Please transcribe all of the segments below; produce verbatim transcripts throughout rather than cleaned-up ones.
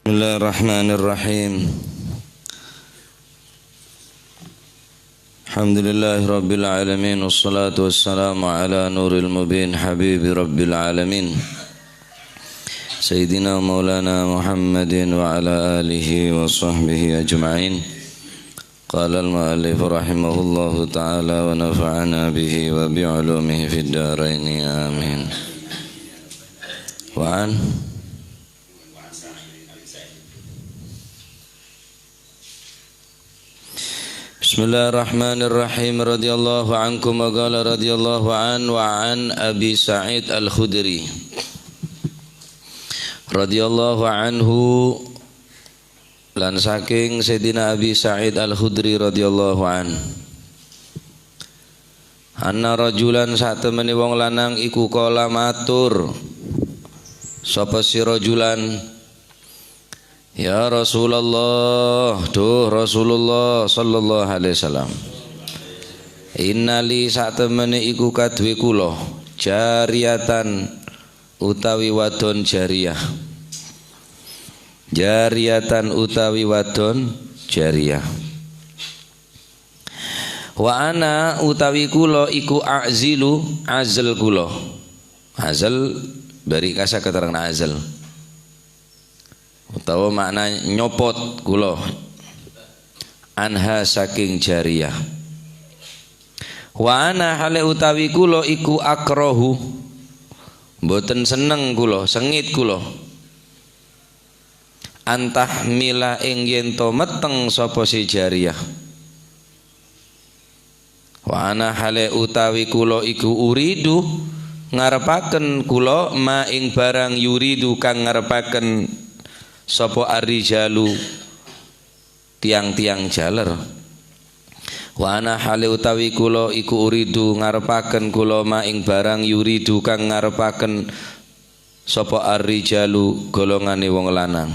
Bismillahirrahmanirrahim. Alhamdulillahirabbil alamin, wassalatu wassalamu ala nuril mubin, habibi rabbil alamin, Sayyidina Maulana Muhammadin wa ala alihi wa sahbihi ajma'in. Qala al-mu'allif rahimahullahu ta'ala wa nafa'ana bihi wa bi ulumihi fid daraini, amin. Wa an Bismillahirrahmanirrahim. Radhiyallahu ankum wa qala radhiyallahu an wa an Abi Sa'id Al-Khudri radhiyallahu anhu, lan saking Sayyidina Abi Sa'id Al-Khudri radhiyallahu an. Anna rajulan, satemene wong lanang iku qala matur, sapa si rajulan, "Ya Rasulullah, duh Rasulullah sallallahu alaihi wasallam. Innali, satemene iku kaduwe kula, jariyatan utawi wadon jariyah." Jariyatan utawi wadon jariyah. Wa ana utawi kula iku a'zilu, azl kula. Azl bari kasa keterangan azl. Utawa makna nyopot kula. Anha saking jariyah. Wa ana hale utawi kula iku akrahu. Mboten seneng kula, sengit kula. Antahmila ing yen to meteng sapa si jariyah. Wa ana hale utawi kula iku uridu ngarepaken kula ma ing barang yuridu kang ngarepaken sapa arrijalu tiyang-tiyang jaler. Wa ana hale utawi kula iku uridu ngarepaken kula ma ing barang yuridu kang ngarepaken sapa arrijalu golongane wong lanang.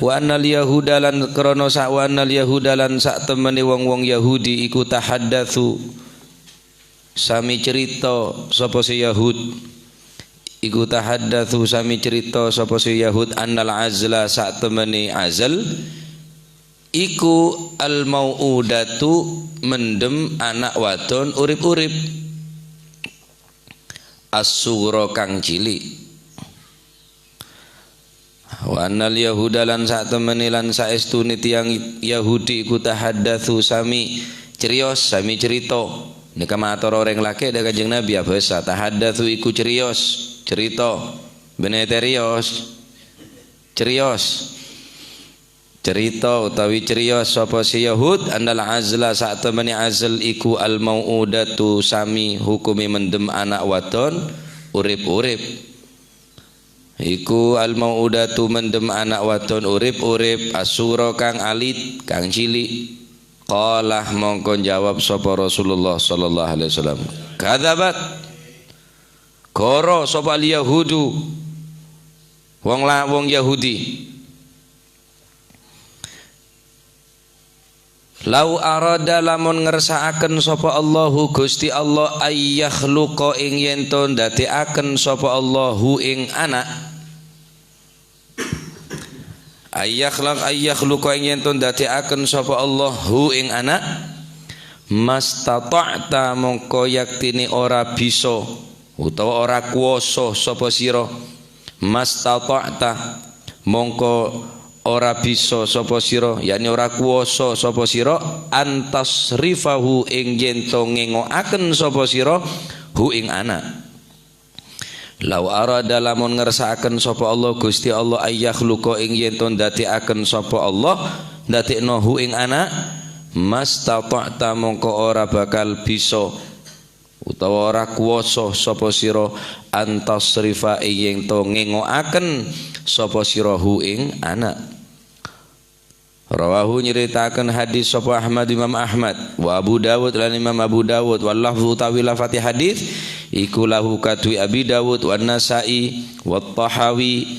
Wa annal yahuda lan krana sa-, wa annal yahuda lan satemene wong-wong Yahudi iku tahaddatsu sami cerita sapa se Yahud. Iku tahaddatsu sami cerita sapa se Yahud annal azla satemene azl iku al mau'udatu mendem anak wadon urip-urip. As-sughra kang cilik. Wa annal yahuda lan satemene lan saestune tiyang Yahudi iku tahaddatsu sami ceriyos, sami cerita. Neka mator oreng lake dha Kanjeng Nabi abasa, tahaddatsu iku ceriyos, cerita. Bene terios, ceriyos. Cerita utawi ceriyos sapa si Yahud, annal azla satemene azl iku al mau'udatu sami hukume mendem anak wadon urip-urip. Iku al mau'udatu mendem anak wadon urip-urip, as-sughra kang alit, kang cilik. Qala mongko jawab sapa Rasulullah sallallahu alaihi wasallam, "Kadzabat." Goro sapa al yahudu, wong la-, wong Yahudi. "Lau arada, lamun ngersakaken sapa Allahu, Gusti Allah, ayyakhluqa, ing yen to ndadekaken sapa Allahu ing ana'." Ayyakhlaq, ayyakhluqa, ing yen to ndadekaken sapa Allahu ing ana'. "Mastata'ta, mongko yaktine ora bisa utawa ora kuwasa sapa sira." "Mastata'ta, mongko ora bisa sapa sira," yakni ora kuwasa sapa sira, "antasrifahu, ing yen to ngengokaken sapa sira, hu ing ana'." "Lau arada, lamun ngersakaken sapa Allah, Gusti Allah, ayyakhluqa, ing yen to ndadekaken sapa Allah, ndadekno hu ing ana', mastata'ta, mongko ora bakal bisa utawa ora kuwasa sapa sira, antasrifa, ing yen to ngengokaken sapa sira hu ing ana'." Rawahu, nyeritaken hadis sapa Ahmad, Imam Ahmad, wa Abu Dawud, lan Imam Abu Dawud, wal lafzu, utawi lafati hadis, iku lahu, kaduwe Abi Dawud, wan Nasa'i, wat Tahawi,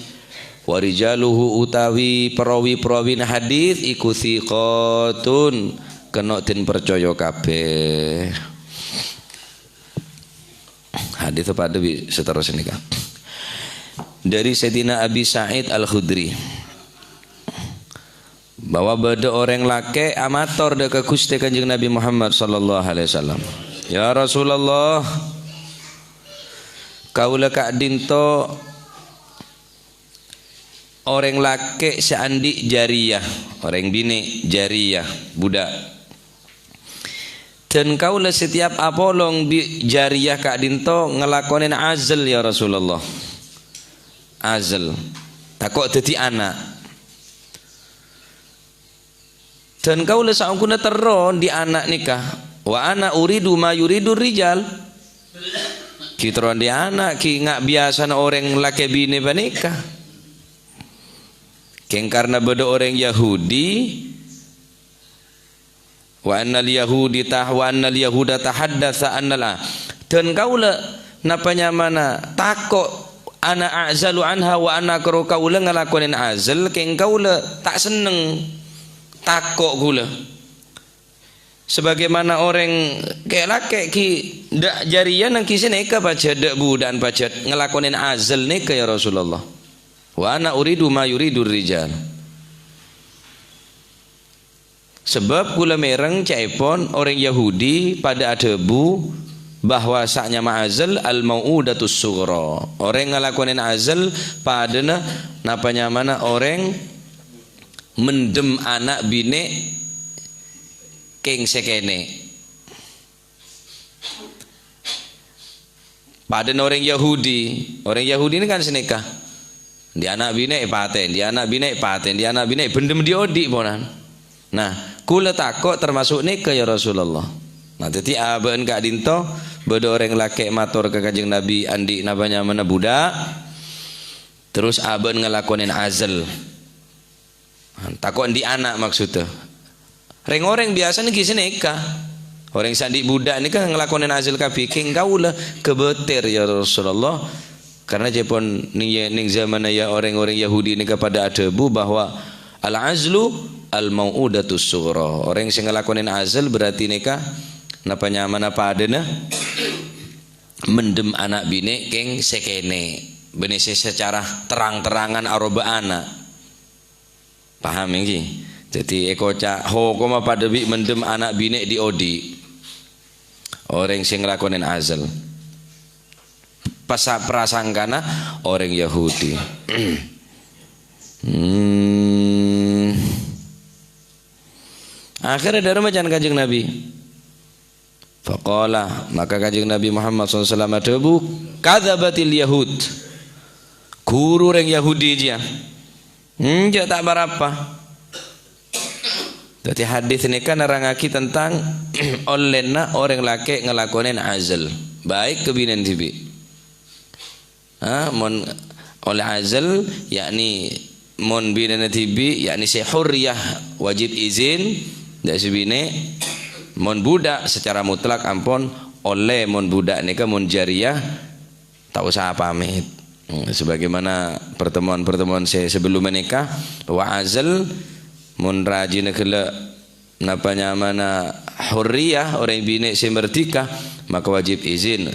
wa rijaluhu, utawi perawi-perawine hadis iku thiqatun, kena den percaya kabeh. Hadis padha bi seterusnya nika. Dhâri Sayyidina Abi Sa'id Al-Khudri, bahwa bâdâ orèng lakè' amator dâ' ka Ghustè Kanjeng Nabi Muhammad sallallahu alaihi wasallam, "Ya Rasulullah, kaulâ ka'dinto orèng lakè' sè andi' jariyah, orèng binè' jariyah, budak." Dan kaulâ setiap apolong bi' jariyah ka'dinto ngelakonen azl, ya Rasulullah. Azl. Tako' dhâddhi ana'. Dan kaulâ saongghuna terro andi' ana' nèka. Wa ana uridu ma yuridur rijal. Ghi' terro andi' ana', ghi' nga' biyasana orèng lakè binè panèka. Kèng karna bâdâ orèng Yahudi, Wa annal Yahudi tah-, wa annal Yahuda tahaddatsa annal a-, dan kaulâ napa nyamana tako' ana a'zalu anha wa ana karo kaulâ ngalakonen azl, kèng kaulâ ta' senneng, tako' kaulâ. Sebagaimana orèng kè-lakè' ghi' dâ' jariyah nangghing sè nèka pajhât, dâ' budha'an pajhât ngalakonen azl nèka, ya Rasulullah. Wa ana uridu ma yuridur rijal. Sabâb kaulâ mèreng ca'èpon orèng Yahudi padâ adhâbu bahwa sè nyama azl al-mau'udatus sughra. Orèng ngalakonen azl padâna napa nyamana orèng mendem ana' binè' kèng sè kènè'. Padâna orèng Yahudi. Orèng Yahudi nèka kan sanèka. Andi' ana' binè' èpatè, andi' ana' binè' èpatè, andi' ana' binè' èbendem andi' odi' ponan. Nah, kaulâ tako' termasuk nèka, ya Rasulullah. Nah, dhâddhi abâ'na ka'dinto bâdâ orèng lakè' mator ka Kanjeng Nabi andi' napa nyamana budak, terros abâ'na ngalakonen azl. Tako' andi' ana' maksoddhâ. Rèng-orèng biyasana ghi' sanèka. Orèng sè andi' budak nèka ngalakonen azl kabbhi, kèng kaulâ kabâter, ya Rasulullah. Karna ca'èpon nèng, nèng zamanna ya orèng-orèng Yahudi nèka padâ adhâbu bahwa al-azlu al-mau'udatus sughra. Orèng sè ngalakonen azl berarti nèka napa nyamana padâna mendem ana' binè' kèng sè kènè'. Bânnè sè secara terang-terangan aroba ana'. Paham ènggi? Dhâddhi èkoca' hokomma padâ bi' mendem ana' binè' dhi'-odi'. Orèng sè ngalakonen azl. Pasa-, prasangkana orèng Yahudi. Hmm. Akhirnya dhârâmma can Kanjeng Nabi. Faqala, maka Kanjeng Nabi Muhammad sallallahu alaihi wasallam adhâbu, "Kadzabatil Yahud." Ghuru rèng Yahudi jiyâ. Enjâ' ta' pa-rapa. Dhâddhi hadis nèka nerrangngaghi tentang ollèna orèng lakè' ngalakonen azl, baik ka binèna dhibi'. Ha, mon ollè azl, yakni mon binèna dhibi', yakni sè hurriyah, wajib izin dâ' sè binè'. Mon budak secara mutlak ampon ollè, mon budak nèka mon jariyah ta' osa pamèt. Hmm, sebagaimana pertemuan-pertemuan sè sebelumnya nèka, wa azl, mon rajina ghellâ' napa nyamana hurriyah, orèng binè' sè merdeka, maka wajib izin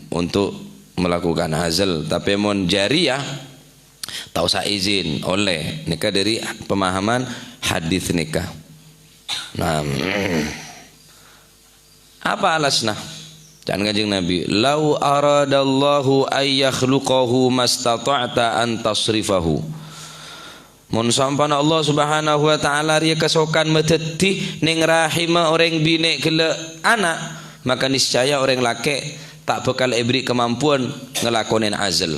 untuk melakukan azl. Tapè mon jariyah, ta' osa izin, ollè. Nèka dhâri pemahaman hadis nèka. Nah, apa alasna? Can Kanjeng Nabi, "Lau aradallahu ay yakhluqahu mastata'ta an tasrifahu." Mon sampana Allah Subhanahu wa Ta'ala rèya kasokan madhâddhi neng rahimma orèng binè' ghellâ' ana', maka niscaya orèng lakè' ta' bhâkal èberri' kamampuan ngalakonèn azl.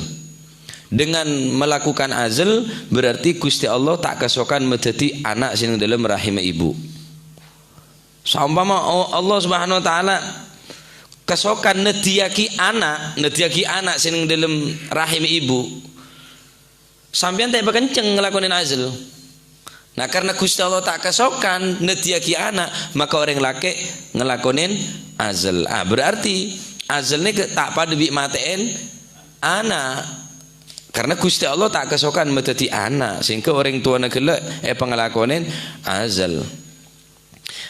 Dengan melakukan azl, berarti Ghustè Allah ta' kasokan madhâddhi ana' sè neng dâlem rahimma ibu. Saompama o-, Allah Subhanahu wa Ta'ala kasokan neddhiyâghi ana', neddhiyâghi ana' sè neng dâlem rahimma ibu, sampèyan ta' èpakencèng ngalakonèn azl. Nah, karena Ghustè Allah ta' kasokan neddhiyâghi ana', maka orèng lakè' ngalakonèn azl. Ah, berarti azl nèka ta' padâ bi' matè'èn ana'. Karena Ghustè Allah ta' kasokan madhâddhi ana', sehingga orèng towana ghellâ' èpangalakonèn azl.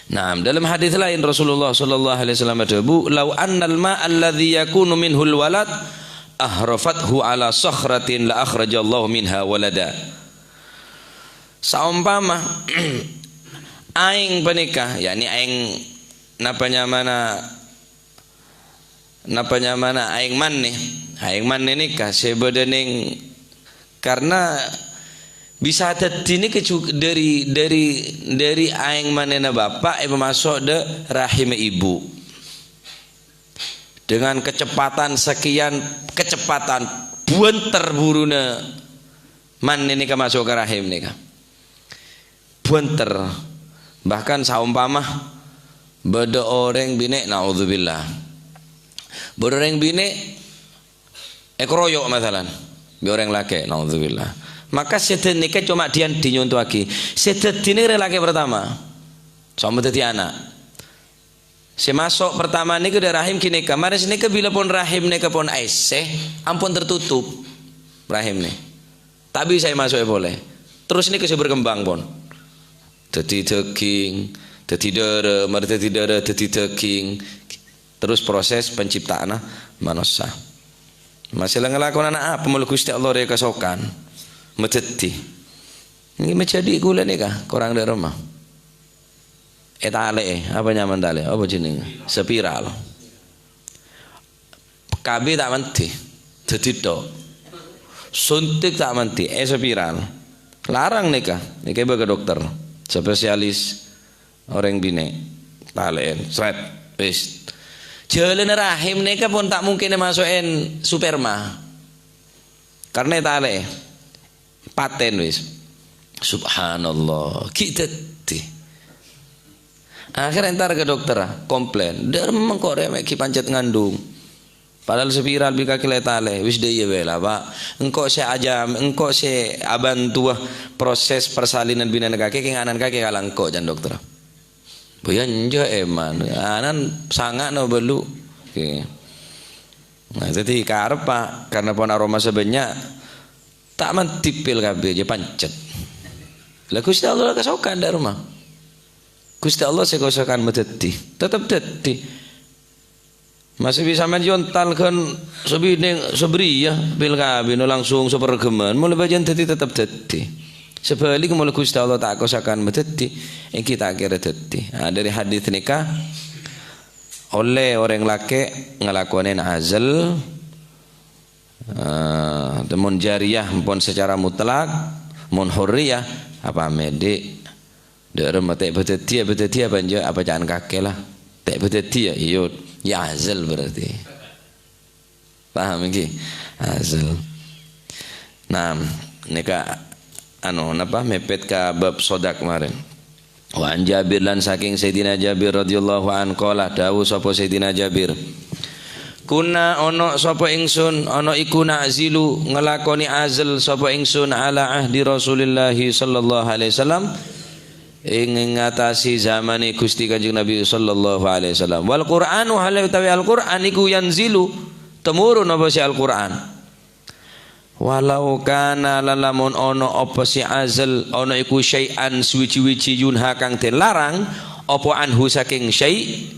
Nah, dalam hadis lain Rasulullah sallallahu alaihi wasallam adhâbu, "Lau annal ma'a alladzi yakunu minhul walad ahrafathu ala sakhratin la akhrajallahu minha walada. Saompama aèng panèka, yakni aèng, napa nyamana, napa nyamana aèng manè, aèng manè nèka sè bâdâ nèng, karna bisa dhâddhi nèka ju-, dâri, dâri, dâri aèng manèna bapa' èpamaso' dâ' rahimma ibu. Dengan kecepatan sekian, kecepatan, bhunter buruna manè nèka maso' ka rahim nèka. Bhunter. Bahkan saompama bâdâ orèng binè', naudzubillah. Bâdâ orèng binè' èkaroyok, masalan, bi' orèng lakè', naudzubillah. Maka sè dhân nèka coma dhi-andi nyontowaghi. Sè dhâddhi nèka orèng lakè' pertama. Saompama dhâddhi ana'. Sè maso' pertama nèka dâ' rahim ghânèka. Marè sanèka bilâ pon rahim nèka pon aèssè, ampon tertutup rahim nè. Ta' bisa èmaso'è polè. Terros nèka sè berkembang pon. Dhâddhi dhâghing, dhâddhi dârâ, marè dhâddhi dârâ, dhâddhi dhâghing. Terros proses penciptaanna manossa. Masè la ngalakonana apa molaè Ghustè Allah rè kasokan? Madhâddhi. Nèka majhâdhi kaulâ nèka, korang dâ' remma. Ètalè'è, apa nyamana talè'? Apa jenengnga? Spiral. K B ta' mandhi, dhâddhi tho'. Suntik ta' mandhi, è spiral. Larang nèka, nèka bâ ka dokter, spesialis orèng binè'. Talè'è, sret, wis. Jhâlânna rahim nèka pon ta' mungkin èmaso'è sperma. Karna ètalè'è. Patèn wis. Subhanallah, ghi' dhâddhi. Akhèr entar ka dokter, komplain. "Dâ' remma engko' rè mè' ghi' pancet ngandung. Padahal spiral bi' kakè la ètalè." "Wis dâ' iyâ bhâi la, Pak. Engko' sè ajam, engko' sè abhântowa proses persalinan binèna kakè, kèng ana'na kakè kala engko'," can dokter. Bâjâ enjâ' èman, ana'na sanga' no bâllu'. Oke. Nah, dhâddhi karep, Pak, karna pon aromasa bânnya', ta' mandhi pil K B jâ pancet. Lah, Ghustè Allah la kasokan dâ' remma. Ghustè Allah sè kasokan madhâddhi, tetep dhâddhi. Masè bisa mènta èyontal ghân sabinè-, sabâriyâ pil K B no langsung saparghâmman, molaè bâjâna dhâddhi tetep dhâddhi. Sabhâligghâ molaè Ghustè Allah ta' kasokan madhâddhi, èngghi ta' kèra dhâddhi. Nah, dâri hadis nèka, ollè orèng lakè' ngalakonè azal, eh, mon jariyah pon secara mutlak, mon hurriyah, apa mèdhi'? Dâ' remma ta' bâdâddhi, bâdâddhi apa enjâ', apa ca'na kakè la. Ta' bâdâddhi yâ, iyâ, yâ azal berarti. Paham èngghi? Azal. Nah, nèka, anu, napa, mèpèt ka bab sodak marèn. Wa an Jabir, lan sakèng Sayyidina Jabir radhiyallahu anhu, qala, dawuh sapa Sayyidina Jabir, "Kunna, ono sapa ingsun, ono iku na'zilu, ngalakonè azal sapa ingsun ala ahdi Rasulillahi sallallahu alaihi wasallam, ing ngatasè zamanè Ghustè Kanjeng Nabi sallallahu alaihi wasallam. Wal Qur'anu, hale utawi Al-Qur'an iku yanzilu, temurun apa sè Al-Qur'an. Walau kana, lalamun ono apa sè azal, ono iku syai'an, suwiji-wiji, yunha kang den larang, apa anhu sakèng syai',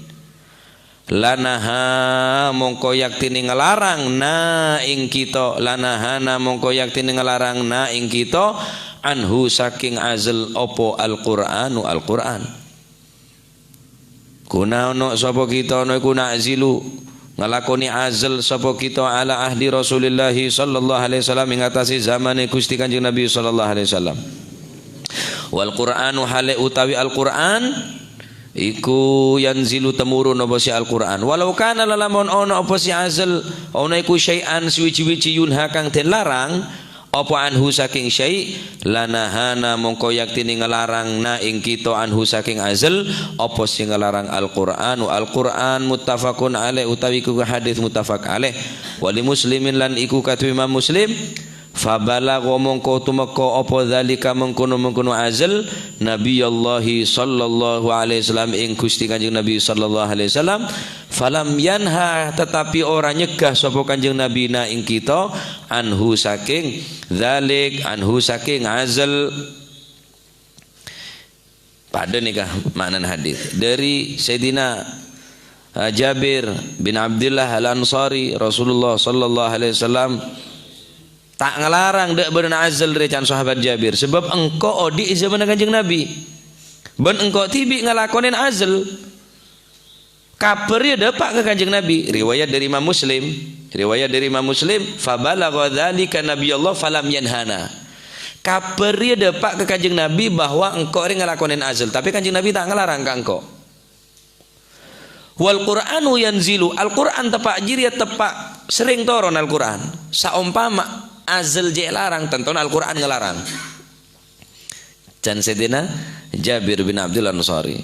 lanaha, mongko yaktine nglarang na ing kita, lanahana, mongko yaktine nglarang na ing kita, anhu sakèng azal, apa Al-Qur'anu, Al-Qur'an. Kuna ono sapa kita, ono iku na'zilu, nglakone azal sapa kita ala ahdi Rasulillah sallallahu alaihi wasallam, ing atase zamane Gusti Kanjeng Nabi sallallahu alaihi wasallam. Wal Qur'anu hale utawi Al-Qur'an iku yanzilu temurun apa si Al-Qur'an. Walau kana lalamun ono apa si azal, ono iku syai'an suwiji-wiji yunha kang den larang, apa anhu saking syai', lanahana mongko yaktine nglarang na ing kita anhu saking azal, apa sing nglarang Al-Qur'anu, Al-Qur'an muttafaqun alaih utawi iku hadis muttafaq alaih. Wali Muslimin lan iku kadu Imam Muslim, fabalagha mongko tumeka apa dzalika mengkono-mengkono azal Nabiyallahi sallallahu alaihi wasallam ing Gusti Kanjeng Nabi sallallahu alaihi wasallam, falam yanha tetapi ora nyegah sapa Kanjeng Nabi na ing kita anhu saking dzalik, anhu saking azal. Padha nika maknane hadis. Dari Sayyidina, eh, Jabir bin Abdullah Al-Ansari, Rasulullah sallallahu alaihi wasallam ta' ngalarang dha' bârâna azal, rè can sahabat Jabir, sabâb engko' odi' è zamana Kanjeng Nabi. Bân engko' dhibi' ngalakonè azal. Kabhâr rèya dâpa' ka Kanjeng Nabi. Riwayat dari Imam Muslim. Riwayat dari Imam Muslim, "Fabalagha dzalika Nabiyallah falam yanhana." Kabhâr rèya dâpa' ka Kanjeng Nabi bahwa engko' rè ngalakonè azal, tapè Kanjeng Nabi ta' ngalarang ka engko'. "Wal Qur'anu yanzilu," Al-Qur'an teppa' jârèya teppa' serrèng toron Al-Qur'an. Saompama azal jhâ' larang, tantona Al-Qur'an ngalarang. Can Sayyidina Jabir bin Abdul Ansari.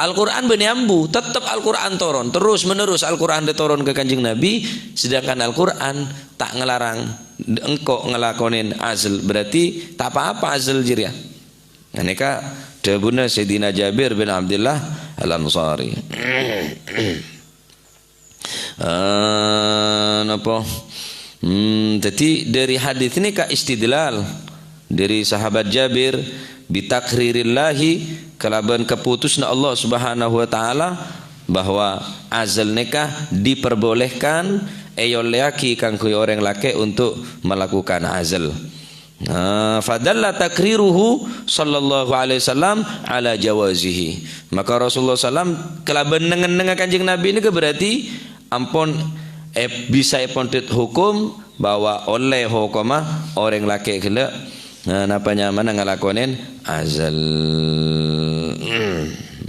Al-Qur'an bânnè ambu, tettep Al-Qur'an toron, terus-menerus Al-Qur'an dâ' toron ka Kanjeng Nabi, sedangkan Al-Qur'an ta' ngalarang engko' ngalakonè azal, berarti ta' pa-apa azal jârèya. Ghânèka dhâbuna Sayyidina Jabir bin Abdullah Al-Ansari. Eh, napa? Hmm, dhâddhi dhâri hadis nèka istidlal dhâri sahabat Jabir, "Bitakririllahi," kalabân kaputusna Allah Subhanahu wa Ta'ala, bahwa azal nèka diperbolehkan, èollèyaghi kaangghuy orèng lakè' untuk melakukan azal. Nah, fadalla takriruhu sallallahu alaihi wasallam ala jawazihi. Maka Rasulullah sallam kalabân neng-ennengnga Kanjeng Nabi nèka berarti ampon, eh, bisa èpondhut hukum bahwa ollè hokoma orèng lakè' ghellâ', nah, napa nyamana ngalakonè azal.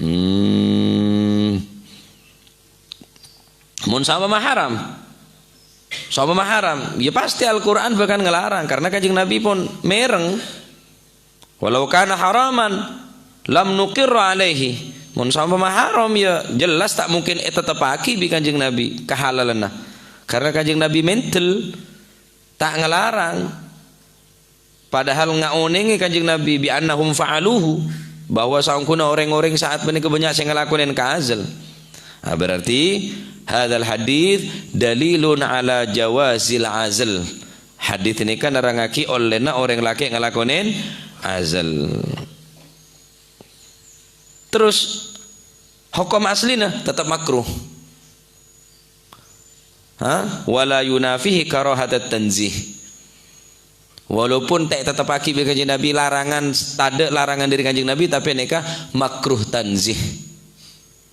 Hmm. Mon saompama haram, saompama haram, ya pasti Al-Qur'an bhâkal ngalarang, karena Kanjeng Nabi pon mèreng. "Walau kana haraman, lam nuqirra alaihi." Mon saompama haram, ya jelas ta' mungkin ètetteppaghi bi' Kanjeng Nabi kahalalanna. Karena Kanjeng Nabi mèndel, ta' ngalarang. Padahal ngaonèngè Kanjeng Nabi, "Bi annahum fa'aluhu," bahwa saongghuna orèng-orèng sa'at panèka bânnya' sè ngalakonè ka azal. Ah, berarti hadzal hadits dalilun ala jawazil azal. Hadis nèka nerrangngaghi ollèna orèng lakè' ngalakonè azal. Terus, hokom aslina tettep makruh. Ha? Wala yunafihi karahatat tanzih. Walaupun ta' ètetteppaghi bi' Kanjeng Nabi larangan, tadâ' larangan dhâri Kanjeng Nabi, tapè nèka makruh tanzih.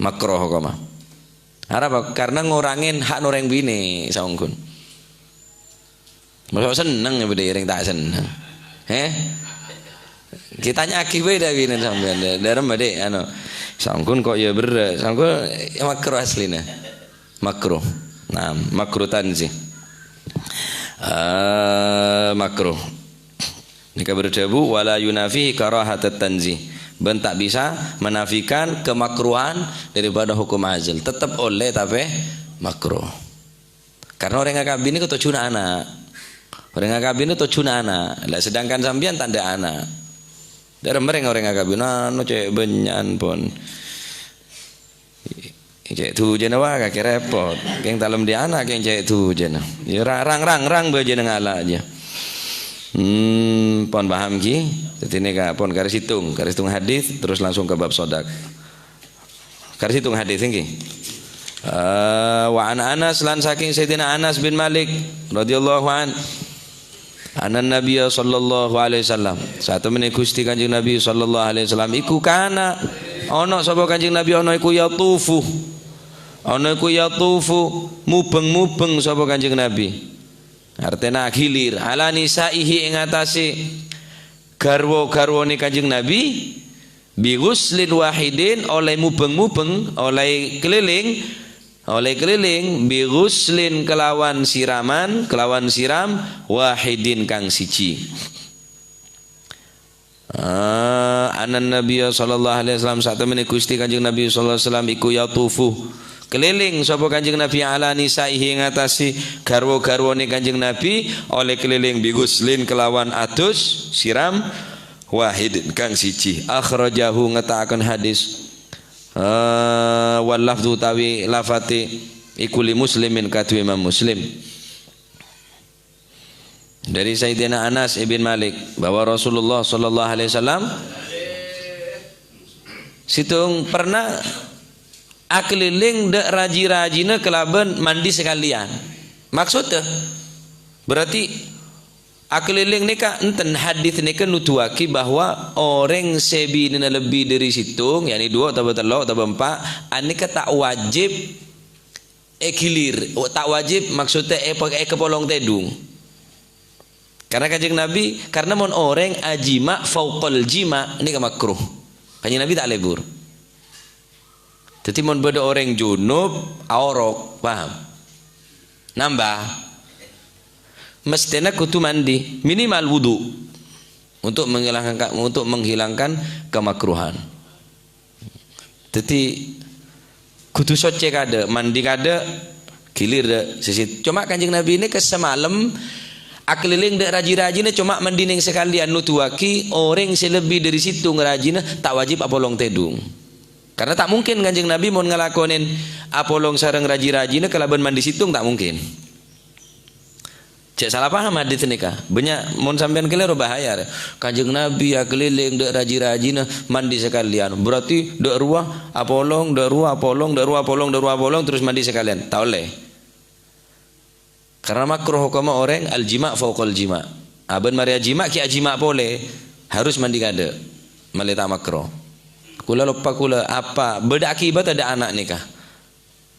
Makruh hokoma. Arapa? Karena ngorangè hakna orèng binè' saongghun. Masa' senneng ya bâdâ orèng ta' senneng. He? Kita nyaki bâdâ binè' sampèyan. Dâ-, dâremma, Dek, anu. Saongghun kok ya berrâ'. Saongghun ya makruh aslina. Makruh. Nah, makruh tanzih. Eh, makruh. Nèka berdhâbu, "Wala yunafi karahatat tanzih." Bân ta' bisa menafikan kemakruhan daripada hukum azal. Tettep ollè, tapè makruh. Karena orèng akabin nèko tojjhuna ana'. Orèng akabin nèko tojjhuna ana'. Lah, sedangkan sampèyan tadâ' ana'. Dâremma orèng akabin, anu, cè' bânnya'an pon. Cè' dujâna wa kakè repot. Kèng talem di ana', kèng cè' dujâna. Ya, ra-, rang, rang, rang bâjâna ngala' jâ. Hmm, pon paham, ghi? Dâddhi nèka pon karè sèttong, karè sèttong hadis, terus langsung ka bab sodak. Karè sèttong hadis, ghi. Eh, wa an Anas, lan saking Sayyidina Anas bin Malik radhiyallahu an. Anan Nabiyya sallallahu alaihi wasallam. Satemene Gusti Kanjeng Nabi sallallahu alaihi wasallam iku kana, ana sapa Kanjeng Nabi ana iku yatufu. Ana iku yatufu, mubeng-mubeng sapa Kanjeng Nabi. Artena gilir, ala nisaihi ing atase garwa-garwane Kanjeng Nabi, bi ghuslin wahidin, oleh mubeng-mubeng, oleh keliling, oleh keliling, bi ghuslin kelawan siraman, kelawan siram, wahidin kang siji. Ah, anan Nabiya sallallahu alaihi wasallam, satemene Gusti Kanjeng Nabi sallallahu alaihi wasallam iku yatufu, keliling sapa Kanjeng Nabi ala nisaihi ngatasi garwa-garwane Kanjeng Nabi, oleh keliling bi ghuslin kelawan adus, siram, wahidin kang siji. Akhrajahu, ngetakaken hadis. Eh, wal lafdzu utawi lafate iku li Muslimin, kaduwe Imam Muslim. Dari Sayyidina Anas ibn Malik bahwa Rasulullah sallallahu alaihi wasallam situng pernah Akalèlèng dâ' raji-rajina kalabân mandi sakalèyan. Maksodda, berarti akalèlèng nèka enten, hadis nèka nuduwaghi bahwa orèng sè binèna lebbi dâri sèttong, yakni duwâ' otabâ tello' otabâ empa', anèka ta' wajib ègilir, ta' wajib, maksodda èpa-, èkapolong tèdung. Karena Kanjeng Nabi, karena mon orèng ajima' fauqal jima', nèka makruh. Kanjeng Nabi ta' lebur. Dhâddhi, mon bâdâ orèng junub, aorok, paham? Nambâ. Mesthèna kodhu mandi, minimal wudu. Untuk menghilangkan, untuk menghilangkan kemakruhan. Dhâddhi, kodhu soccè kadâ', mandi kadâ', gilir dâ' sisi. Coma Kanjeng Nabi nèka samalem akalèlèng dâ' raji-rajina coma mandi nèng sakalèyan, nuduwaghi orèng sè lebbi dâri sèttong rajina ta' wajib apolong tèdung. Karena ta' mungkin Kanjeng Nabi mon ngalakonè apolong sareng raji-rajina kalabân mandi sèttong, ta' mungkin. Jhâ' sala paham hadis nèka. Bânnya' mon sampèyan kalèro bahaya, rè. Kanjeng Nabi akalèlèng dâ' raji-rajina mandi sakalèyan. Berarti dâ' rowa apolong, dâ' rowa apolong, dâ' rowa apolong, dâ' rowa apolong, terus mandi sakalèyan. Ta' ollè. Karena makruh hokomma orèng aljima' fauqal jima'. Abân marè ajima' ghi' ajima' polè, harus mandi kadâ'. Malè ta' makruh. Kaulâ loppa kaulâ apa, bâdâ akibat adâ' ana' nèka.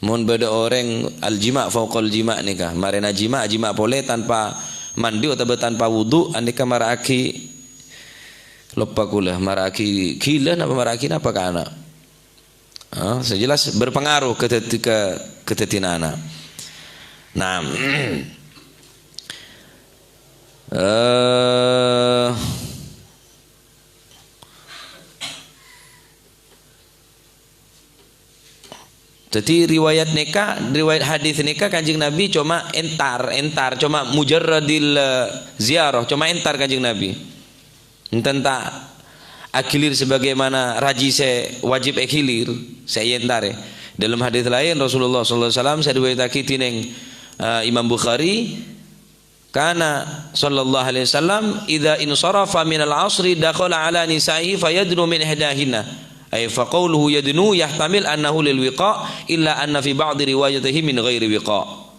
Mon bâdâ orèng aljima' fauqal jima' nèka, marèna jima', ajima' polè tanpa mandi otabâ tanpa wudu, anèka mara'aghi, loppa kaulâ, mara'aghi ghilâ napa mara'aghi napa ka ana'. Ah, sè jelas berpengaruh ka dhâddhi-, ka, ka dhâddhina ana'. Nah, eh, Dhâddhi, riwayat nèka, riwayat hadis nèka Kanjeng Nabi coma entar, entar, coma mujarradil, eh, ziarah, coma entar Kanjeng Nabi. Enten ta' agilir sebagaimana raji sè wajib ègilir, sè èentarè. Dalam hadis lain, Rasulullah sallallahu alaihi wasallam sè riwayataghi dhinèng, eh, Imam Bukhari, Kana sallallahu alaihi wasallam idza insarafa minal asri dakhala ala nisa'ihi fayadnu min ihdahinna. Ay fa qauluhu yadnu yahtamil annahu lil wiqa', illa anna fi ba'di riwayatihi min ghairi wiqa'.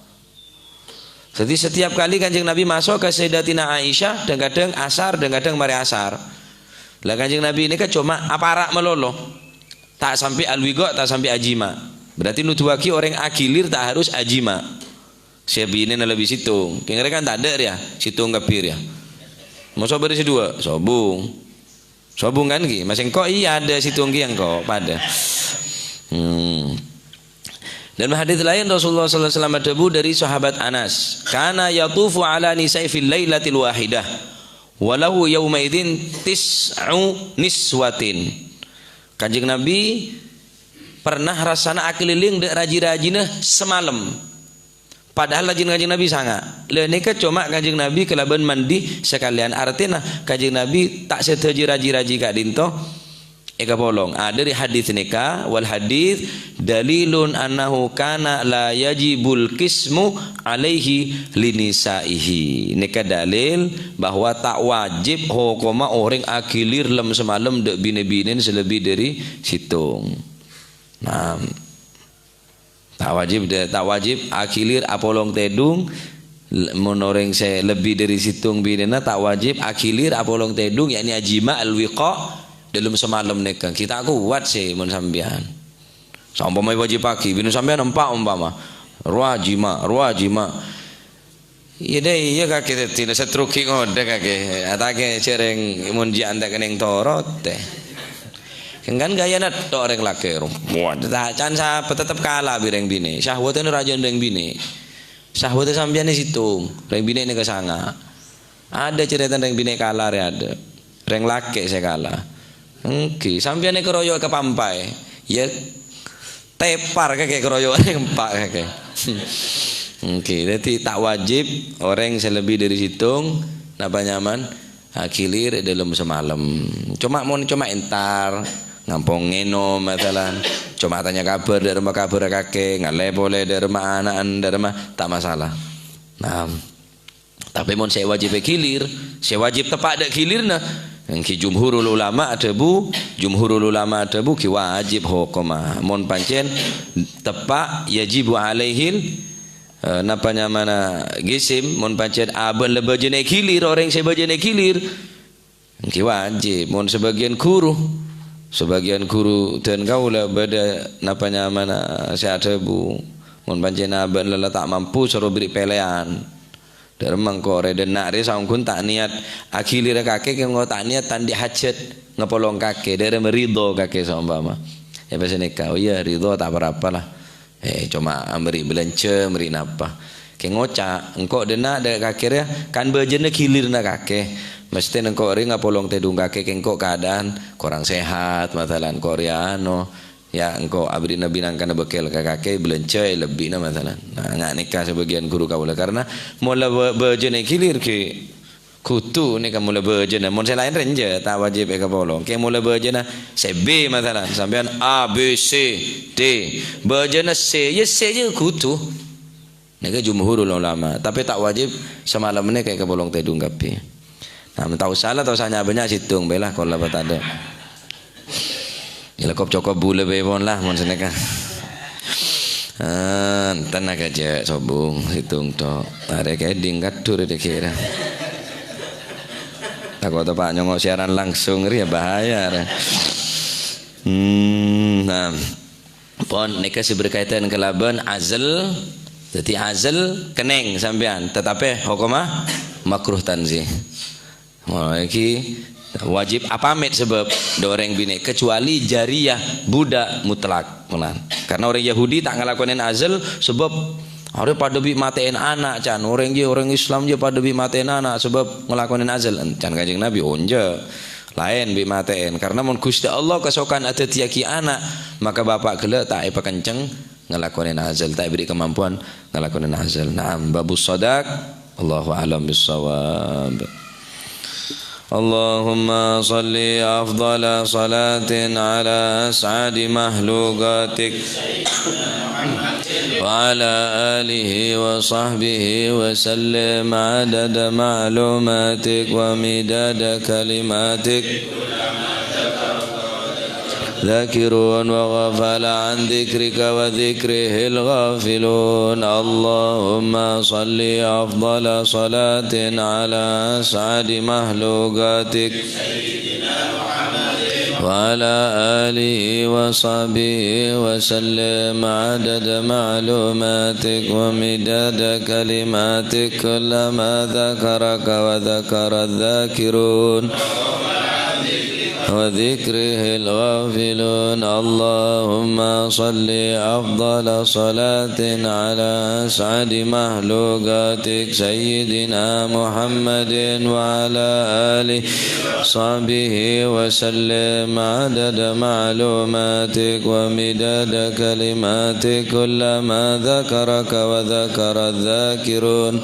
Jadi, setiap kali Kanjeng Nabi masuk ke Sayyidatina Aisyah, kadang-kadang asar, kadang-kadang marè asar. Lah, Kanjeng Nabi ini kan cuma aparak malolo. Ta' sampè' al-wiqa', ta' sampè' ajima'. Berarti nuduwaghi orèng agilir ta' harus ajima'. Sè binèna lebbi sèttong. Kèng rè kan tadâ' rèya, sèttong kabbhi rèya. Mosok bâri' sè duwâ', sobung. Sobung kan ghi? Masèngko' iyâ adâ sèttong ghi engko', padâ. Hmm. Dalam hadis lain Rasulullah sallallahu alaihi wasallam adhâbu dari sahabat Anas, "Kana yatufu ala nisa'i fil lailatil wahidah, wa lahu yauma idzin tis'u niswatin." Kanjeng Nabi pernah rassana akalèlèng dâ' raji-rajina samalem. Padahal rajina Kanjeng Nabi sanga'. Lha nèka coma Kanjeng Nabi kalabân mandi sakalèyan. Artèna Kanjeng Nabi ta' sadhâjâ raji-raji ka'dinto èkapolong. Ah, dâri hadis nèka, wal hadis dalilun annahu kana la yajibul qismu alaihi linisaihi. Nèka dalil bahwa ta' wajib hokomma orèng agilir lem-samalem dâ' binè-binèna sè lebbi dâri sèttong. Nah, Ta' wajib dâ-, ta' wajib agilir apolong tèdung. L-, mon orèng sè lebbi dâri sèttong binèna ta' wajib agilir apolong tèdung, yakni ajima' al-wiqa' dâlem samalem nèka. Ghi' ta' kowat sè mon sampèyan. Saompama èwajibaghi, binè sampèyan empa' ompama. Rowa jima', rowa jima'. Iyâ dâ, iyâ kakè dhâddhina sè truki ngodâ kakè. Atake jhâreng mon jiyâ anta' kennèng torot, eh. Kan ghâjâna tok rèng lakè', rom. Wah, ta-, can sapa tetep kala bi' rèng binè'. Syahwatnya rajâna rèng binè'. Syahwatnya sampèyan sèttong, rèng binè' nèka sanga'. Adâ carètana rèng binè' kala rè adâ. Rèng lakè' sè kala. Èngghi, sampèyan èkaroyok ka pampaè. Yâ, tepar kakè karoyok rèng empa' kakè. Èngghi, dhâddhi ta' wajib orèng sè lebbi dâri sèttong, napa nyaman, agilir è dâlem samalem. Coma mon coma entar, ngampong ngènom, masalan. Coma tanya kabhâr dâ' remma kabhâr kakè, ngalè polè dâ' remma ana'na, dâ' remma, ta' masalah. Nah, tapè mon sè wajib ègilir, sè wajib teppa' dâ' gilirna, Èngghi jumhurul ulama adhâbu, jumhurul ulama adhâbu ghi wajib hokomma. Mon pancèn teppa' yajibu alaihil, eh, napa nyamana gisim, mon pancèn abâ'na la bâjâna èghilir, orèng sè bâjâna èghilir, èngghi wajib. Mon sabâgiyân ghuru, sabâgiyân ghuru dân kaulâ bâdâ napa nyamana sè adhâbu, mon pancèn abâ'na la ta' mampu, soro bèrri' pèlèyan. Dâremma engko' rè dâ' enna' rè saongghuna ta' niyat aghilirâ kakè, kèng engko' ta' niyat ta' andi' hajat ngapolong kakè, dâremma ridho kakè saompama. Yâ, pas nèka, "Oh iyâ, ridho ta' pa-rapa la. Eh, coma amberri' bâlânjhâ, mèrri' napa?" Kèng ngoca', engko' dâ' enna' dâ' kakè rèya kan bâjâna ghilirna kakè. Mestè engko' rè ngapolong tèdung kakè, kèng engko' keadaan korang sehat, masalan, engko' rèya ano. Yâ, engko' abdhina bhâi nangkana bâkkèl ka kakè, bâlânjhâ è lebbina, masalan. Nah, nga' nèka sabâgiyân ghuru kaulâ, karna mon la bâ-, bâjâna èghilir ghi kodhu nèka mon la bâjâna. Mon sè laèn rèya enjâ', ta' wajib èkapolong. Kèng mon la bâjâna sè B, masalan, sampèyan A, B, C, D. Bâjâna C, yâ C jâ kodhu. Nèka jumhurul ulama, tapè ta' wajib samalem nèka èkapolong tèdung kabbhi. Nah, mon tao sala, tao sala nya-bânnya' sèttong bhâi la, kola patadâ. Yâ, la kop-cokop bulâ bhâi pon la, mon sanèka. Ah, enten aghâjâ' sobung, sèttong tok. Arè kèdhing kadhur dikira. Tako' teppa' nyongo' siaran langsung, rèya bahaya, rè. Hmm, nah. Pon, nèka sè berkaitan kalabân azl. Dhâddhi azl kennèng sampèyan, tatapè hokomma makruh tanzih. Mon èngghi wajib apamèt sabâb dâ' orèng binè', kecuali jariyah, budak mutlak. Nah, karna orèng Yahudi ta' ngalakonè azl sabâb arè padâ bi' matè'èn ana', can. Orèng jâ-, orèng Islam jâ padâ bi' matè'èn ana' sabâb ngalakonè azl. Can Kanjeng Nabi, onjâ'. Laèn bi' matè'èn. Karna mon Ghustè Allah kasokan adhâddhiyâghi ana', maka bapa' ghellâ' ta' èpakencèng ngalakonè azl, ta' èbèrri' kamampuan ngalakonè azl. Na'am, babus sadaq. Allahu a'lam bissawab. اللهم صل أفضل صلاة على أسعد مخلوقاتك وعلى آله وصحبه وسلم عدد معلوماتك ومداد كلماتك. ذاكرون وغفل عن ذكرك وذكره الغافلون. اللهم صل أفضل صلاة على أسعد مخلوقاتك وعلى آله وصحبه وسلم عدد معلوماتك ومداد كلماتك، كلما ذكرك وذكر الذاكرون وذكره الغافلون. اللهم صل أفضل صلاة على أسعد مخلوقاتك سيدنا محمد وعلى آله وصحبه وسلم عدد معلوماتك ومداد كلماتك، كلما ذكرك وذكر الذاكرون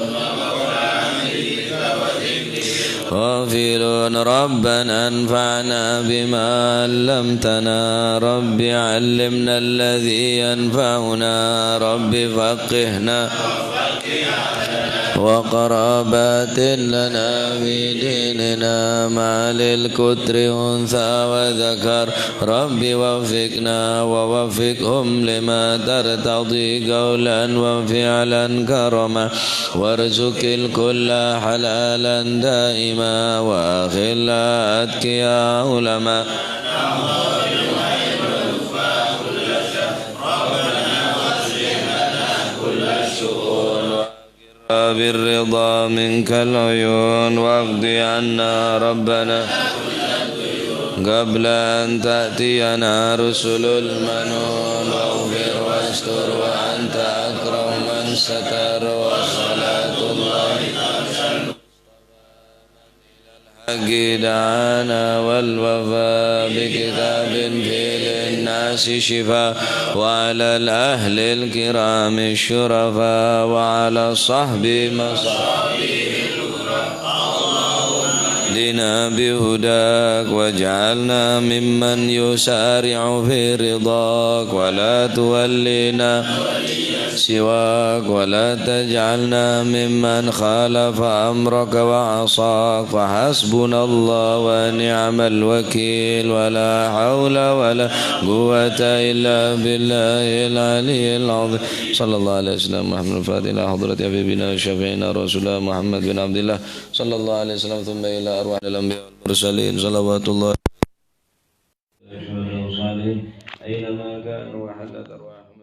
غافلون. ربنا انفعنا بما علمتنا، رب علمنا الذي ينفعنا، رب فقهنا وقرابات لنا في ديننا مع الكتر أنثى وذكر. رب وفقنا ووفقهم لما ترتضي قولا وفعلا كرما، وارزق الكل حلالا دائما، وأخلاء أتقياء علماء. بالرضا منك العيون، واقض عنا ربنا قبل أن تأتينا رسل المنون، واغفر واستر وأنت أكرم من ستر، وصلاة الله الحق دعانا والوفاء بكتاب فيه للناس شفاء، وعلى الأهل الكرام الشرفاء، وعلى الصحب مصابيح الهدى. واهدنا بهداك واجعلنا ممن يسارع في رضاك ولا تولنا سواك ولا تجعلنا ممن خالف أمرك وعصاك. فحسبنا الله ونعم الوكيل، ولا حول ولا قوة إلا بالله العلي العظيم. صلى الله عليه وسلم محمد الفاتح إلى حضرة حبيبنا وشفيعنا رسول الله محمد بن عبد الله، صلى الله عليه وسلم، ثم إلى أرواح الأنبياء والمرسلين، صلوات الله. أينما كانوا وحلت أرواحهم.